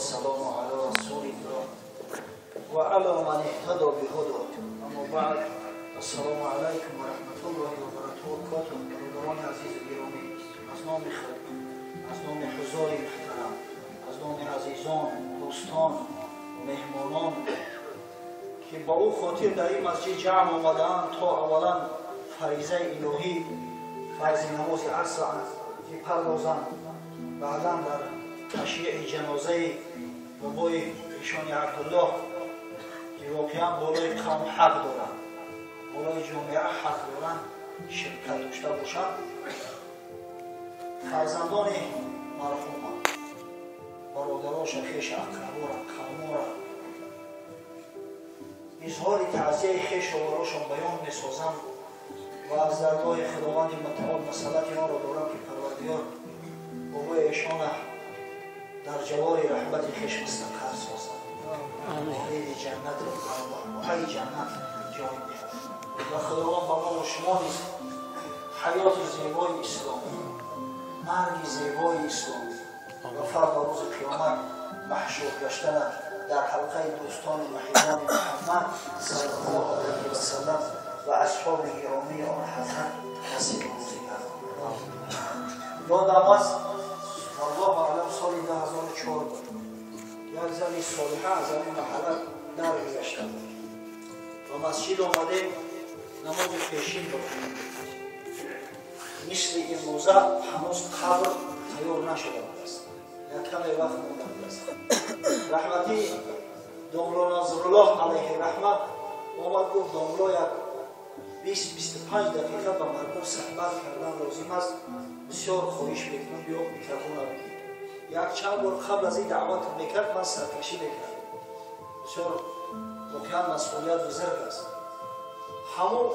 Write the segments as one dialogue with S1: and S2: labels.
S1: والسلام على رسول الله وعلى من اهتدى بهداه. اما بعد، السلام علیکم و رحمت الله و برکاته. برادران عزیز گرامی، از نام خود، از نام حضار محترم، از نام عزیزان، دوستان، مهمانان که با او خاطر در این مسجد جمع آمدند تا اولا فریضه الهی، فرض نماز عصر بپردازند، بعدا در تشییع جنازه بابای ایشان عبدالله که واقعا بالای قوم حق دارند، بالای جامعه حق دارند، شرکت داشته باشند. فرزندان مرحوم، برادراش، خویش، اقربا، قوم‌ها اظهار تعزیه خویش را برایشان بیان می‌سازم و از درگاه خداوند متعال مسئلت آن را دارم که پروردگار بابای ایشان در جوار رحمت خویش مستقر سازد، وارد جنت و جنت جای دهد و خداوند به ما و شما نیز حیات زیبای اسلامی، مرگ زیبای اسلامی و فردا روز قیامت محشور گشتن در حلقه دوستان محبان محمد صلی الله علیه و سلم و اصحاب گرامی آن حضرت نصیب روزی گرداند. یادم است والله اعلم سال 2004 بود، یک زنی صالحه از همین محله درگذشته بود و مسجد آمده نماز پیشین بخونیم. مثل امروزه هنوز قبر تیار نشده بود است، یک کمی وقت مونده بود است. رحمتی داملا ناظرالله علیه رحمت آمد گفت داملا یک 20-25 دقیقه به مردم صحبت کردن لازم است، بسیار خواهش میکنم بیا میکروفون بگیر. یک چند بار قبل از این دعوت میکرد، من سرکشی میکردم. بسیار واقعا مسئولیت بزرگ است. همون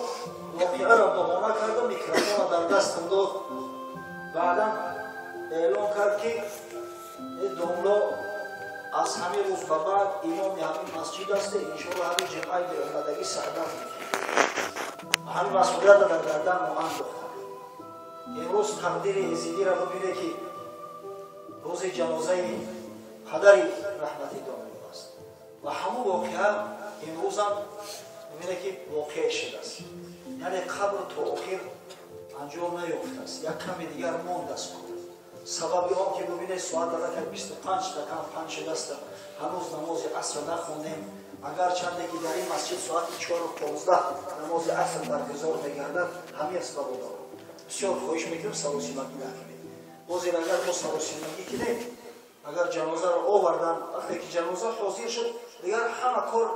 S1: واقعه را بهانه کردم، میکروفون را در دستم داد. بعدا اعلام کرد که داملا از همین روز به بعد امام همین مسجد است، انشاءالله همین جمعه به آمدگی صحبت میکنه. همین مسئولیت را در گردن ما انداختم. امروز تقدیر یزیدی را ببینه که روز جنازه پدر رحمتی داملا است و همون واقعه امروز هم ببینه که واقع شده است، یعنی قبر تا آخر انجام نیافته است، یک کمی دیگر ماند است. سبب آن که ببینه ساعت الان 25 دقیقه 5 شده است، هنوز نماز عصر نخوندیم. اگر چنده که در این مسجد ساعت 4:15 نماز عصر برگزار می‌گردد، همین اسباب دارد. بسیار خواهش میکنم سراسیمگی نکنید. باز اگر ما سراسیمگی کنیم، اگر جنازه را آوردن، وقتی که جنازه حاضر شد دیگر همه کار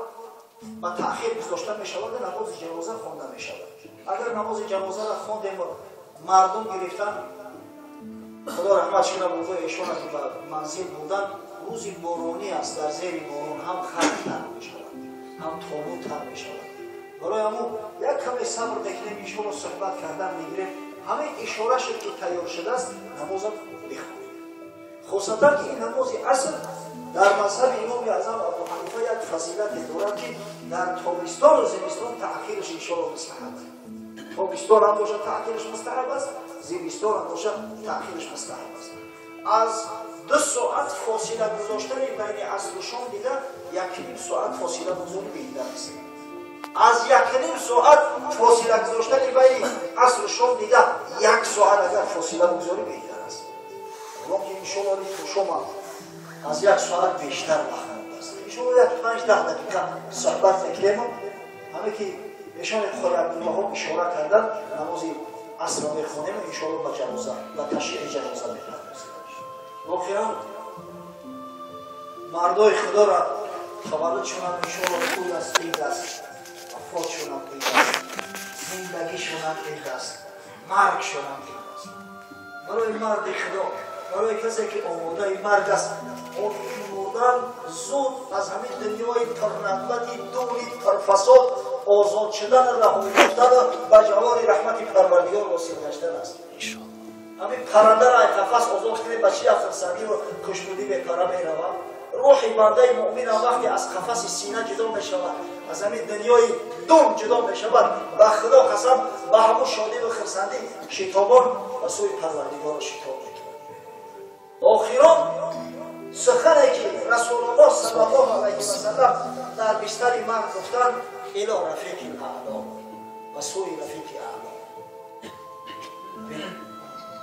S1: با تأخیر گذاشته میشود و نماز جنازه خوانده میشود. اگر نماز جنازه را خواندیم و مردم گرفتن، خدا رحمتش کنه بابای ایشان که به منزل بودن، روزی بارانی است، در زیر باران هم خاک تر میشود، هم تابوت تر میشود. برای همون یک کمی صبر میکنیم، انشاءالله صحبت کردن میگیریم. همه اشاره شد که تیار شده است نماز بخونیم. خاصتا که این نماز عصر در مذهب امام اعظم ابو حنیفه یک فضیلت دارد که در تابستان و زمستان تأخیرش انشاءالله مستحب است. تابستان هم باشد تأخیرش مستحب است، زمستان هم باشد تأخیرش مستحب است. از 2 ساعت فاصله گذاشتن بین عصر و شام دیده 1.5 ساعت فاصله بگذاری بهتر است. از 1.5 ساعت فاصله گذاشتن بین عصر و شام دیده 1 ساعت اگر فاصله بگذاری بهتر است. که انشاءالله تو شما از 1 ساعت بیشتر وقت است. انشاءالله یک 5-10 دقیقه صحبت میکنیم. همه که ایشان خود عبدالله اشاره کردن نماز عصر را میخوانیم و انشاءالله به جنازه و تشییع جنازه میپردازیم. واقعا مردای خدا را تولدشون هم انشاءالله پول است، عید است، وفاتشون هم عید است، زندگیشون هم عید است، مرگشون هم عید است. برای مرد خدا، برای کسی که آماده مرگ است، مردن زود از همین دنیای پرنعمتی، دوری پرفساد آزاد شدن، رهایی یافتن و جوار رحمت پروردگار واصل گشتن است. همین پرنده را از قفس آزاد کنید، بچه خرسندی و کشتودی به پره میرود. روح بنده مؤمن هم وقتی از قفس سینه جدا می شود، از همین دنیای دوم جدا می شود، به خدا قسم به همون شادی و خرسندی شتابان به سوی پروردگار شتاب میکند. آخران Сухане ки Расулуллоҳ саллаллоҳу алайҳи васаллам дар бистари марг гуфтанд: ило рафиқи аъло, ба сӯи рафиқи аъло.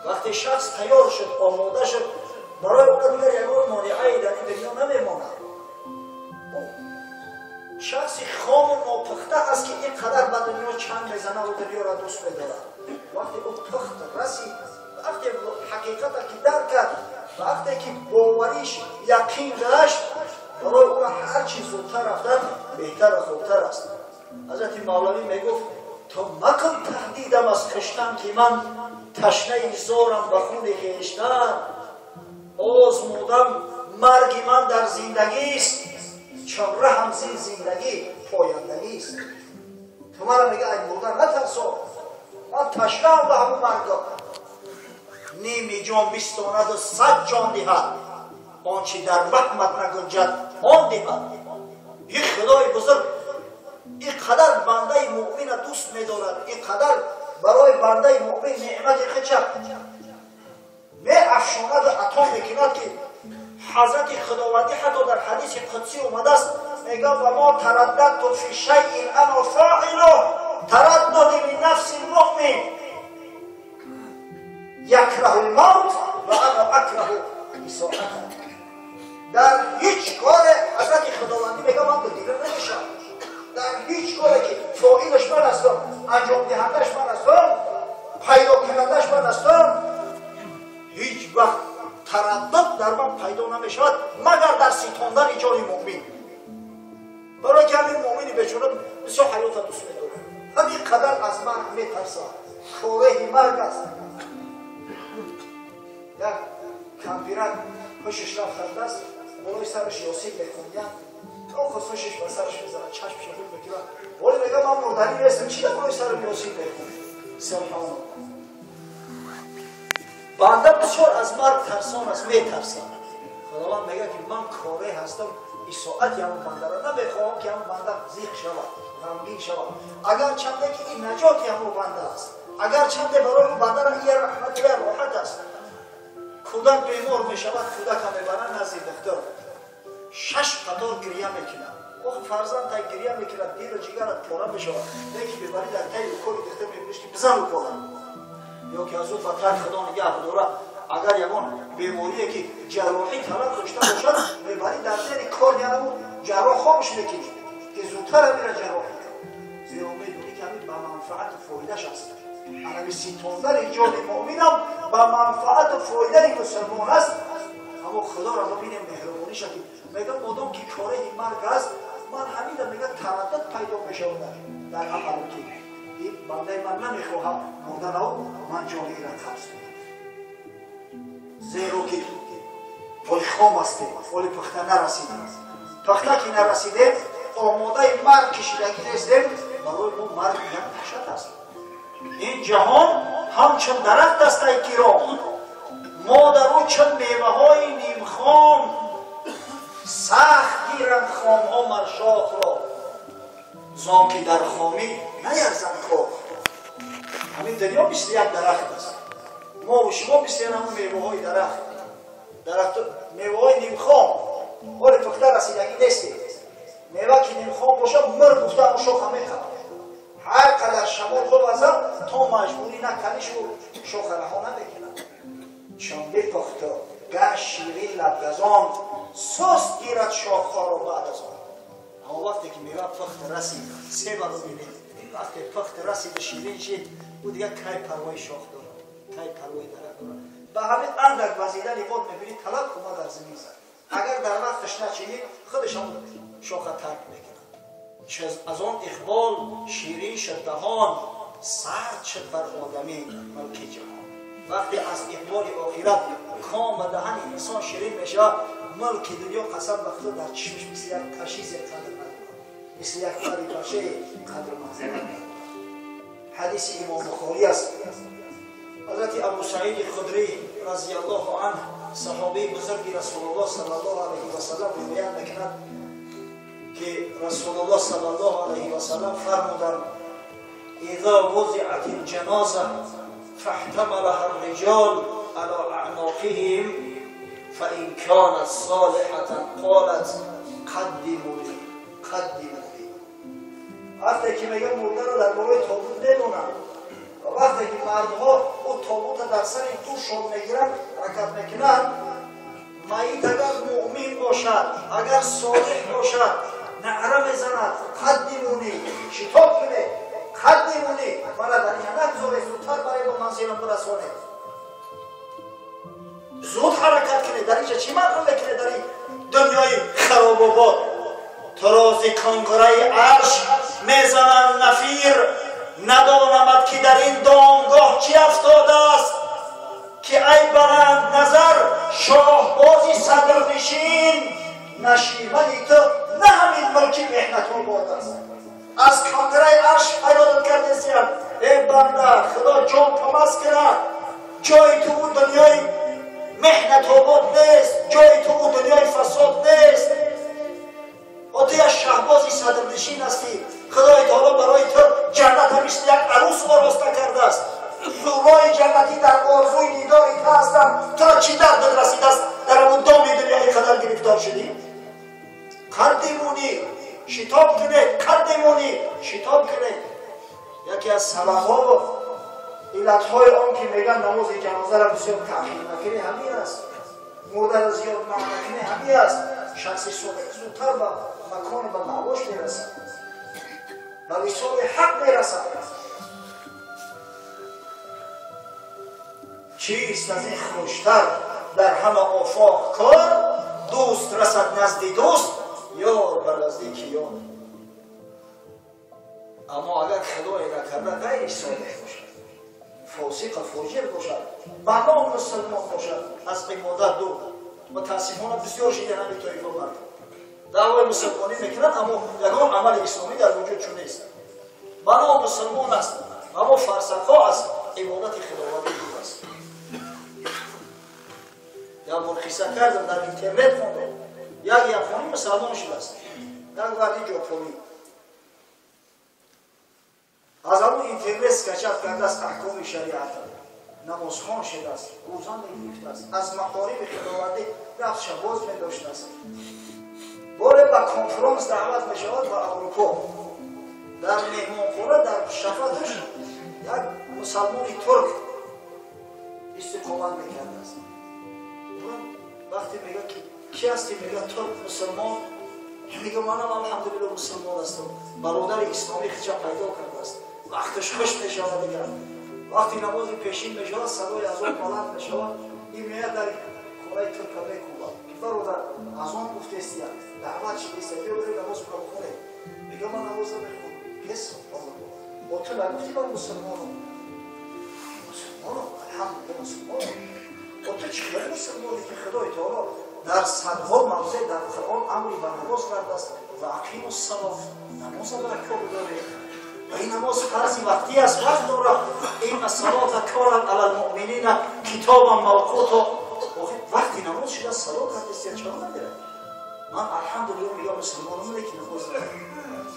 S1: Вақте шахс тайёр шуд, омода шуд, барои ӯ дигар ягон монеае дар ин дунё намемонад. Шахси хому нопухта аст ки ин қадар ба дунё чанг мезанад ва дунёро дӯст медорад. Вақте ӯ пухт расид, вақте ҳақиқата ки дарк кард, вақте ки бовариш яқин гашт, барои ӯ ҳар чи зудтар рафтан беҳтару хубтар аст. Ҳазрати Мавлавӣ мегуфт: то макун таҳдидам аз хиштан, ки ман ташнаи зорам ба хуни хештан. Озмудам марги ман дар зиндагист, чун раҳам зин зиндагӣ пояндагист. Ту мара мега ай мурдан натарсо, ман ташнаам ба ҳамун марго. Ними ҷон бистонаду 100 ҷон диҳад, он чи дар ваҳмат нагунҷад он диҳад. Ин Худои бузург ин қадар бандаи муъмина дӯст медорад, ин қадар барои бандаи муъмин неъмати хича меафшонаду ато мекунад, ки ҳазрати Худовандӣ ҳатто дар ҳадиси қудсӣ омадааст, мегӯяд: ва мо тараддадту фи шайъин ана фоилу тараддуди мин нафси лмуъмин якраҳу лмавт ва ана акраҳу исоата. Дар ҳеҷ коре ҳазрати Худовандӣ мегӯяд ман дудила намешавам. Дар ҳеҷ коре ки фоилаш ман ҳастам, анҷомдиҳандааш ман ҳастам, пайдокунандааш ман ҳастам, ҳеҷ вақт тараддуд дар ман пайдо намешавад, магар дар ситондани ҷони муъмин. Барои ки ҳамин муъмини бечора бисёр ҳаёта дӯст медорад, ҳамин қадар аз марг метарсад, кореҳи марг аст. Як кампирак ҳушиш рафтардааст, болои сараш Ёсин мехондиям, то хусушиш ба сараш мезанад, чашмша худ мекунад. Вале мегӯяд: ман мурданӣ нестам, чи дар болои сарам Ёсин мехонӣ? Субҳоналлоҳ. Банда бисёр аз марг тарсон аст, метарсад. Худованд мегӯяд ки ман коре ҳастам, исоати ҳамон бандаро намехоҳам ки ҳамон банда зиқ шавад, ғамгин шавад. Агар чанде ки ин наҷоти ҳамон банда аст, агар чанде барои ӯ бандара ин як раҳмату як роҳат аст. Кӯдак бемор мешавад, кӯдака мебаранд назди духтур, 6 қатор гиря мекунад. Ох, фарзанд тай гиря мекунад, дилу ҷигарат пора мешавад. Лекин мебарӣ дар таи уколи духтур, мебиниш ки бизан укола, ё ки аз ӯ батар Худо нигаҳ дорад. Агар ягон беморие ки ҷарроҳӣ талаб дошта бошад, мебарӣ дар зери корни ҳамун ҷарроҳ хомӯш мекунӣ ки зудтар ҳамира ҷарроҳӣ кунад, зеро медонӣ ки ҳамин ба манфаату фоидааш аст. Ҳамин ситондани ҷони муъминам ба манфаату фоидаи мусулмон аст. Аммо Худоро бибинем меҳрубониша ки мегӯяд: модом ки кореҳи марг аст, ман ҳамина мегӯяд тараддуд пайдо мешавад дар ақлу ки ин бандаи ман намехоҳад мурданав, ман ҷони ира қабз мекунам, зеро ки оли хом ҳастем, оли пухта нарасидем. Пухта ки нарасидем, омодаи марг кишидагӣ нестем, барои мо марг як даҳшат аст. Ин ҷаҳон ҳамчун дарахт аст, ай киром, мо дар ӯ чун меваҳои нимхом, сахт гиранд хомҳо мар шохро, зон ки дар хомӣ наярзад кор. Ҳамин дунё мисли як дарахт аст, мо шумо мисли ҳамон меваҳои дарахт, дарахт меваҳои нимхом, ҳоли пухта расидагӣ нестем. Мева ки нимхом бошад, мир гуфта ҳамон шоха мехӯрад. Ҳар қадар шамол бовазад, то маҷбурӣ наканишу шоха раҳо намекунад. Чун бипухту гашт ширин лабгазон, суст гирад шохҳоро баъд аз он. Аммо вақте ки мева пухт расид, себа бибинед, вақте пухт расиду ширин шид, ӯ дигар кай парвои шох дорад, кай парвои дарахт дорад. Ба ҳамин андак вазидани бод мебинӣ талаб кума дар замин зад. Агар дар вақташ начинӣ, худаш ҳамон шоха тарк мекунад. Аз он иқбол ширин шуд даҳон, сард шуд бар одамӣ мулки ҷаҳон. Вақте аз иқболи охират ком ба даҳани инсон ширин мешавад, мулки дунё қасам ба Худо дар чишмаш мисли як кашизе қадр надорад, мисли як пари паше қадр манзилат надорад. Ҳадиси Имом Бухорӣ аст. Ҳазрати Абу Саиди Худрӣ разияллоҳу анҳ, саҳобаи бузурги Расулуллоҳ саллаллоҳу алайҳи васаллам, ривоят мекунад ки Расулуллоҳ саллаллоҳу алайҳи васаллам фармуданд: изо вузиат алҷаноза фаҳтамалаҳа арриҷол ала аъноқиҳим فإن كانت صالحة قالت قدموا لي قدموا لي. وقتی که میگه مرده رو در بالای تابوت میمونند و وقتی که مردها او تابوت در سر دوششون میگیرند حرکت میکنند، میت اگر مؤمن باشد، اگر صالح باشد، نعره میزند قدمونی، شتاب کنید، قدمونی، مرا در اینجا نگذارید، زودتر برای به منزلم برسانید، زود حرکت کنید. در اینجا چی مردم میکنید در این دنیای خراب آباد؟ تراز کنگره عرش میزنند نفیر، ندانمد که در این دامگاه چی افتاده است، که ای بلند نظر شاهبازی صدرنشین، نشیمنی تو نه همین ملکی محنت آباد است. از کنگره عرش فریاد کردستیم ای بنده خدا جان تماس کند، جای تو او دنیای محنت آباد نیست، جای تو او دنیای فساد نیست، و تو یک شهبازی صدرنشین هستی. خدای تعالی برای تو جنت همیشه یک عروس آراسته کرده است، حورای جنتی در آرزوی دیدار تو هستند، تو را چی دردت رسیده است در اون دام دنیای قدر گرفتار شدی؟ قدمونی شتاب کنید، قدمونی شتاب کنید. یکی از سبب‌ها و علت‌های آن که میگن نماز جنازه را بسیار تأخیر نکنی همین است، مرده را زیاد منع نکنی همین است، شخص صالح زودتر به مکان به مأواش میرسد، به وصال حق میرسد. چیست از این خوشتر در همه آفاق کار، دوست رسد نزد دوست یار بر نزدیک یار. اما اگر خدای نکرده غیر صالح باشد، فاسق و فاجر باشد، به نام مسلمان باشد، از عبادت دور، متاسفانه بسیار شده همین طایفه مردم دعوای مسلمانی میکنند اما یگان عمل اسلامی در وجود چون نیست. به نام مسلمان است اما فرسخ‌ها از عبادت خداوندی دور است. یک بار قصه کردم در اینترنت خوندم، یک یاپونی مسلمان شده است، یک مردی ژاپنی از همون اینترنت скачать کرده است احکام شریعت، نمازخوان شده است، روزه میگرفته است، از مقارب خداوندی نفسش باز می‌داشته است. باره به کنفرانس دعوت می‌شود به اروپا، در مهمانخانه در شفتش یک مسلمان ترک استقامت می‌کرده است. وقتی میگه که کی هستی؟ میگه ترک مسلمان. میگه منم الحمدلله مسلمان هستم. برادر اسلامی خودش پیدا کرده است. وقتش خوش میشود دیگر. وقتی نماز پیشین میشود صدای اذان بلند میشود، این میاد در خانه ترک میکوبد که برادر اذان گفته است، دعوت شده است، بیا بریم نماز بخونیم. میگه من نماز نمیخونم. پس با تو نگفتی من مسلمانم؟ مسلمانم الحمدلله مسلمانم. با تو چه مسلمانی که خدای تعالی در صدها موضع در قرآن امری به نماز کرده است و اقیم الصلاه، نماز را برکار بدارید و این نماز فرض وقتی است، وقت دارد. این الصلاه کانت علی المؤمنین کتابا موقوتا. وقتی نماز شده صلات کرده است، چرا نداره؟ من الحمدلله میگم مسلمانم که نماز ندارم.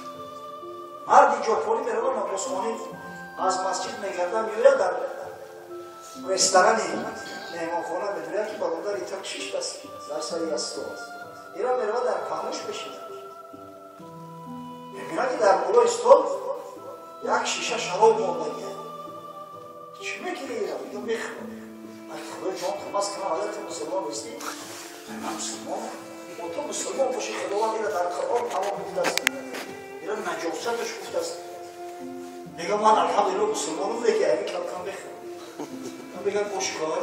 S1: مردی ژاپنی میره نمازخانه از مسجد میگرده میاد در رستوران مهمانخانه میدونه که برادر ایتا چیش بس در سری از تو ایران میره در پهلوش بشینه، میبینه که در بالای استول یک شیشه شراب ماندگیه. چی میگیری ایران؟ میگه میخورم. خدای جان تماس کنم، اگر تو مسلمان نیستی؟ من مسلمانم. با تو مسلمان باشی خداوند ایران در قرآن تمام گفته است، ایران نجاستش گفته است. میگه من الحمدلله مسلمانم دیگه، همین کم کم بخورم. میگن گوش کن،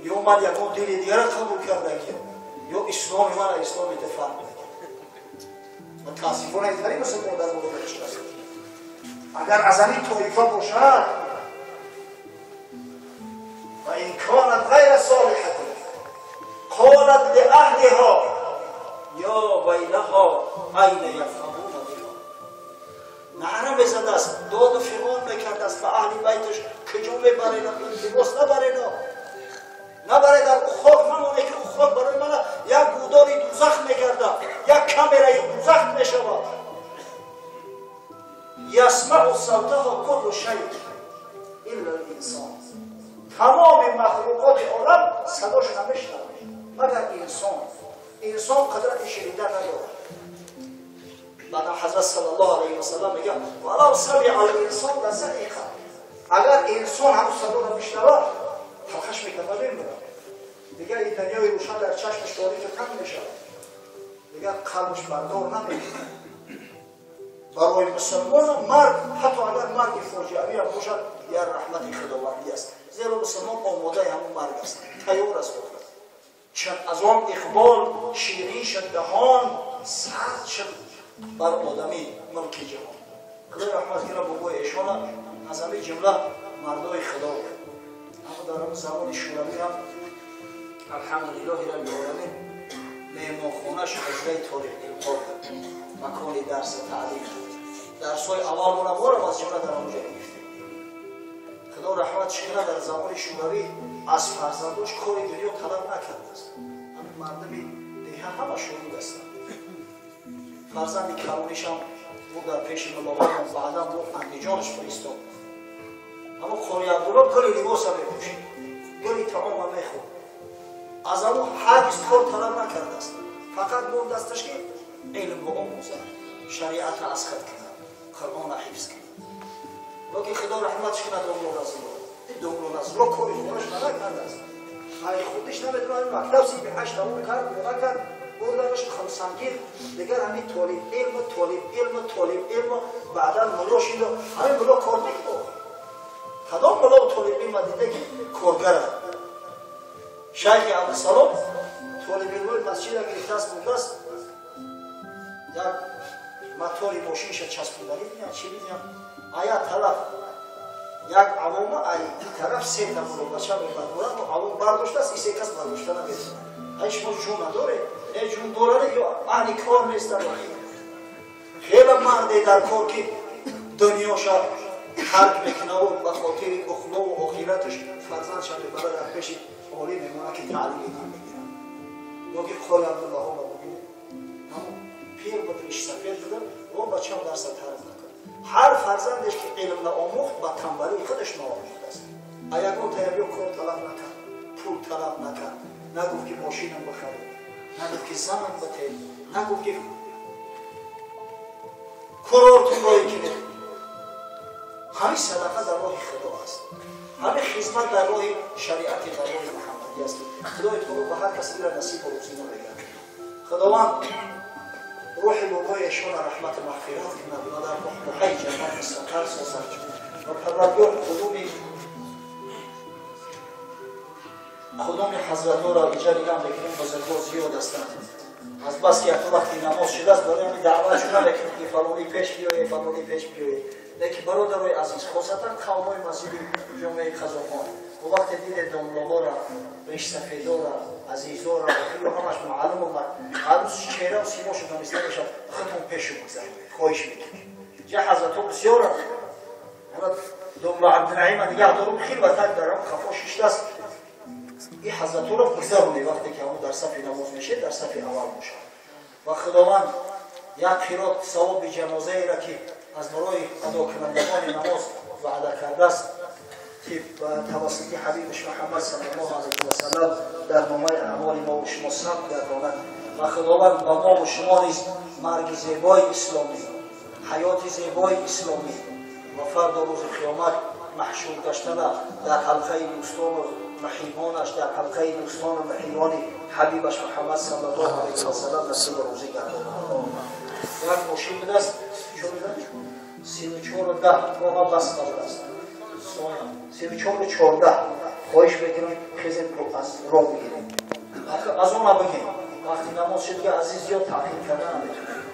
S1: یا من یکان دین دیگر را قبول کرده که یا اسلام من اسلام فرق میکنه. متاسفانه اینطوری مسلمان در مورد است. اگر از این طایفه باشد و این کانت غیر صالحه قالت لأهلها یا ویلها این یفهمون بها. نعره میزده است، داد و فغان میکرده است به اهل بیتش کجا میبرین؟ لباس نبرین، نبره در خاک نمانه که او خاک برای من یک گودال دوزخ میکرده، یک کامرای دوزخ میشود. یسمع صوتها کل شیء الا الانسان. تمام مخلوقات عالم صداش نمیشنوه. Магар инсон қудрати шунидан надорад. Баъд ҳазрат саллаллоҳу алайҳи васаллам мегӯяд: валав самиа ал-инсон ласаиқа. Агар инсон ҳамун садоро бишнавад, талхаш мекард ва мемирад. Дигар ин дунёи рӯшан дар чашмаш торик танг мешавад. Дигар қалбаш бардор намекунад. Барои мусулмон марг, ҳатто агар марги фоҷиавӣ ҳам бошад, як раҳмати худовандӣ аст. Зеро мусулмон омодаи ҳамун марг аст, тайёр аст. Чун аз он иқбол ширин шуд даҳон, сард шуд бар одами мулки ҷаҳон. Худои раҳмат кунад бобои эшона, аз ҳамин ҷумла мардои худо. Аммо дар ҳамин замони шӯравӣ ҳам алҳамдулиллоҳи раббил оламин меҳмонхонаш ҳуҷраи толибилмҳо буд, макони дарси таълим. Дарсҳои аввалмона моро аз ҷумла дар онҷо гирифтем. Худо раҳматш кунад, дар замони шӯравӣ аз фарзандош кори дунё талаб накардааст. Ҳамин мардуми деҳа ҳама шуҳуд ҳастанд. Фарзанди калонишам бу дар пеши мулоқотам баъдан бу Андиҷонаш фиристод. Аммо Қори Абдулло гули либоса мепӯшид, гули таома мехӯрд. Аз ҳамон ҳаргиз кор талаб накардааст. Фақат монд дасташ ки илм биомӯзад, шариатро аз худ кунад, Қуръонро ҳифз кунад. Лекин Худо раҳматш кунад домло Расулло. Домло Расулло кори хонаш накардааст. Ай худиш наметавонад мактаб синфи ҳашт тамом кард ё накард, бурданаш Хумсангир, дигар ҳамин толиб илм, толиб илм, толиб илм, баъдан мулло шид. Ҳамин мулло кор мекунад. Кадом мулло толиб илм дида ки коргар аст? Шайхи Абдусалом толибилмои масҷида гирифтааст, бурдааст, як мотори мошинша часпонданӣ биням, чӣ биням, ая тараф як авома, ай ин тараф се та муллобача мебардорад, авом бардоштааст, ин се кас бардошта наметавонад. Ай шумо ҷун надоред? Э ҷун дорад ё аҳли кор нестанд? Хеле марде дар кор ки дунёша тарк мекунаву ба хотири ухлову охираташ фарзандша мебарад дар пеши олим мемонад ки таълими дин мегирад. Ё ки Қори Абдуллоҳоро бибинед, ҳамон пир буд, ришсафед буда, о бачам дарса тарк накард. Ҳар фарзандеш ки илм наомӯхт, ба танбалии худаш наомӯхтааст. А ягон таябиё кор талаб накард, пул талаб накард, нагуфт ки мошинам бихаред, нагуфт ки занам битед, нагуфт ки курортун роҳӣ кунед. Ҳамин садақа дар роҳи Худо аст, ҳамин хизмат дар роҳи шариати ғарори Муҳаммадӣ аст. Худои таоло ба ҳар кас ира насиб ва рӯзӣ намегардад. Худованд рӯҳи бобои эшонро раҳмату мағфират кунад ва дар муҳбуҳаи ҷаннат мустақар созад ва Парвардигор худуми ҳазратҳоро иҷа нигоҳ мекунем, бузургҳо зиёд ҳастанд. Аз бас ки як вақти намоз шудааст, барои ҳамин даъват шуда мекунем ки фалонӣ пеш биёед, фалонӣ пеш биёед. Лекин бародарои азиз, хосатан қавмҳои масҷиди ҷомеаи қазоқон, бо вақте диде домлоҳоро, ришсафедора, азизора, охиро ҳамаш маълум омад, ҳаррӯз чеҳраву симошо дониста мешавад, худтон пешу бигзаред, хоҳиш мекунем. Ҷа ҳазратҳо бисёранд. Ҳала домло Абдураҳима нигаҳ дорум, хел ватак дар ҳам хафо шиштааст. Ин ҳазратҳоро бигзаронед вақте ки ҳамон дар сафи намоз мешед, дар сафи аввал бошад. Ва Худованд як қирот савоби ҷанозаеро ки аз барои адокунандагони намоз ваъда кардааст, ки ба тавассути ҳабибаш Муҳаммад саллаллоҳу алайҳи васаллам дар номаи аъмоли мо ва шумо сабт гардонад. Ва Худованд ба мо ва шумо низ марги зебои исломӣ, ҳаёти зебои исломӣ ва фардо рӯзи қиёмат маҳшур гаштана дар ҳалқаи дӯстону муҳибонаш, дар ҳалқаи дӯстону муҳибони ҳабибаш Муҳаммад саллаллоҳу алайҳи васаллам насибу рӯзӣ гардонад. Як мошин будааст, 34:10 моҳа бас кардааст. 34:14 хоҳиш мекунам хезед аз роҳ бигирем. Аз он набигем. Вақти намоз шуд, ки азиз зиёд таъхир карда наметавонем.